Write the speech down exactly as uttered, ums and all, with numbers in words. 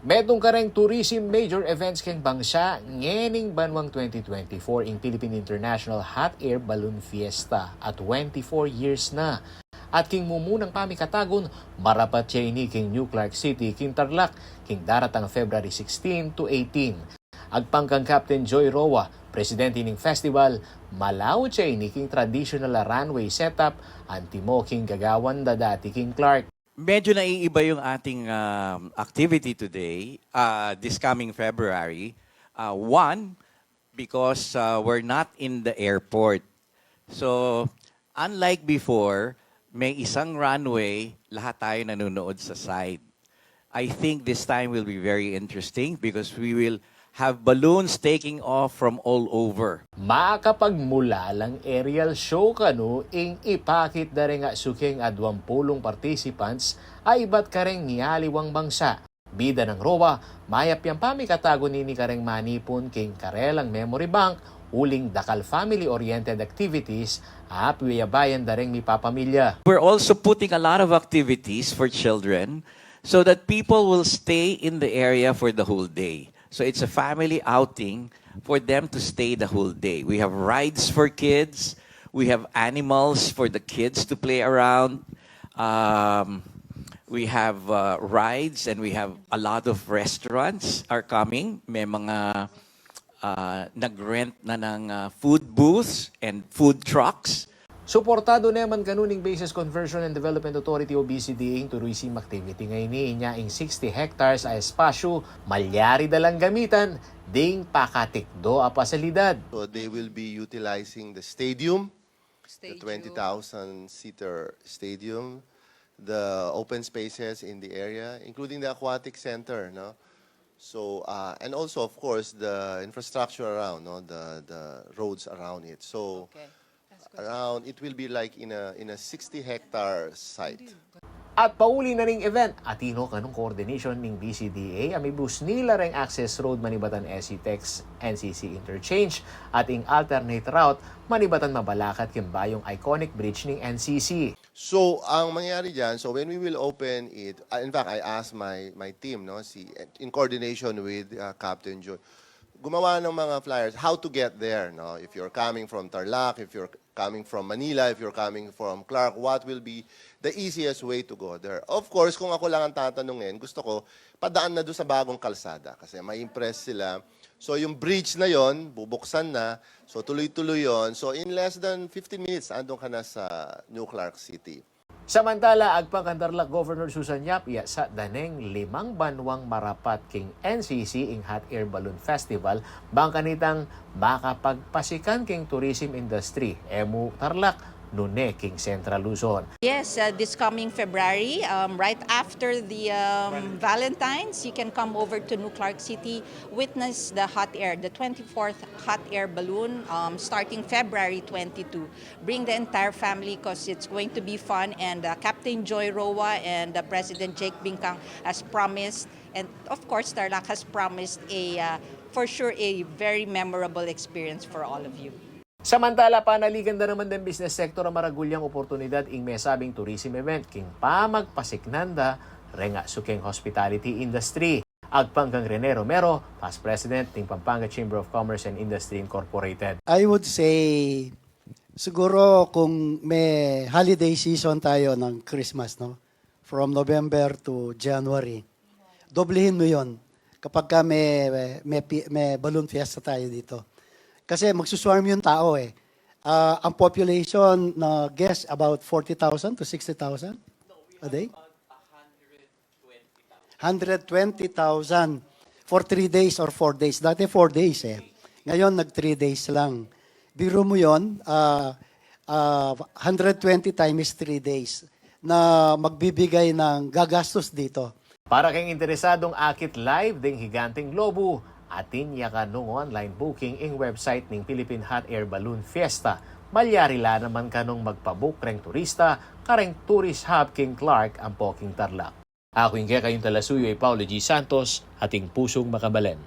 Metung kareng tourism major events keng bangsa ngening banuang twenty twenty-four ing Philippine International Hot Air Balloon Fiesta, a twenty-four years na. At king mumunang pamikatagun, marapat ya ini king New Clark City king Tarlac, king daratang February sixteen to eighteen. Agpang kang Captain Joy Roa, presidente ning festival, malaut ya ini king traditional a runway setup, antimo king gagawan da dati king Clark. Medyo naiiba yung ating, um, activity today, uh, this coming February. Uh, one, because, uh, we're not in the airport. So, unlike before, may isang runway, lahat tayo nanonood sa side. I think this time will be very interesting because we will have balloons taking off from all over. Makapagmula lang aerial show kanu ing ipakit da reng sukeng a duang pulung participants a ibat kareng mialiwang bangsa. Bida nang Roa, mayap yang pamikatagun ini kareng manipun king karelang memory bank uling dakal family-oriented activities a piyabayan da reng mipapamilya. We're also putting a lot of activities for children so that people will stay in the area for the whole day. So it's a family outing for them to stay the whole day. We have rides for kids. We have animals for the kids to play around. Um, we have, uh, rides, and we have a lot of restaurants are coming. May mga, uh, nag-rent na ng, uh, food booths and food trucks. Suportadu ne man kanu ning Bases Conversion and Development Authority o B C D A ing tourism activity ngeni, inya ing sixty hectares a espasyu malyari da lang gamitan ding pakatikdo a pasilidad. So they will be utilizing the stadium, the twenty thousand seater stadium, the open spaces in the area, including the aquatic center, no? So, uh, and also, of course, the infrastructure around, no? The, the roads around it. So, around, it will be like in a, in a sixty hectare site. At pauli na ning event, atin no kanung coordination ning B C D A a mibusni la reng access road manibatan S C Tex N C C interchange at ing alternate route manibatan mabalakat king bayung iconic bridge ning N C C. So, ang mangyayari diyan, so when we will open it, uh, in fact, I asked my, my team, no, si, in coordination with, uh, Captain Joy, gumawa ng mga flyers, how to get there, no? If you're coming from Tarlac, if you're coming from Manila, if you're coming from Clark, what will be the easiest way to go there? Of course, kung ako lang ang tatanungin, gusto ko, padaan na doon sa bagong kalsada kasi ma-impress sila. So, yung bridge na yon, bubuksan na. So, tuloy-tuloy yon. So, in less than fifteen minutes, andun ka na sa New Clark City. Samantala, agpang kang Tarlac Governor Susan Yap, iya sa daneng limang banuang marapat king N C C ing Hot Air Balloon Festival, bang kanitang makapagpasikan king tourism industry, e mu Tarlac, nune king Central Luzon. Yes, uh, this coming February, um, right after the, um, Valentine's, you can come over to New Clark City, witness the hot air, the twenty-fourth hot air balloon, um, starting February twenty-two. Bring the entire family 'cause it's going to be fun, and, uh, Captain Joy Roa and, uh, President Jake Bingkang has promised, and of course, Tarlac has promised a, uh, for sure, a very memorable experience for all of you. Samantala, panaligan da naman deng business sector a maragulyang oportunidad ing mesabing tourism event king pamagpasiknan da reng sukeng hospitality industry. Agpang kang Rene Romero, past president ning Pampanga Chamber of Commerce and Industry Incorporated. I would say, siguro kung may holiday season tayo ng Christmas, no? From November to January, doblehin mo yon kapag ka may, may, pi- may balloon fiesta tayo dito. Kasi magsuswarm yung tao eh. Ah, ang population na guest about forty thousand to sixty thousand a day. Hundred twenty thousand for three days or four days. Dati four days eh. Ngayon nag three days lang. Biro mo yon, ah, ah, hundred twenty times three days na magbibigay ng gagastos dito. Para keng interesadung akit live ding Higanteng Globu, atin ya kanung online booking ing website ning Philippine Hot Air Balloon Fiesta. Malyari la naman kanung magpabook reng turista kareng tourist hub king Clark ampo king Tarlac. Aku ing kekayung talasuyu i Paulo G. Santos, ating pusung makabalen.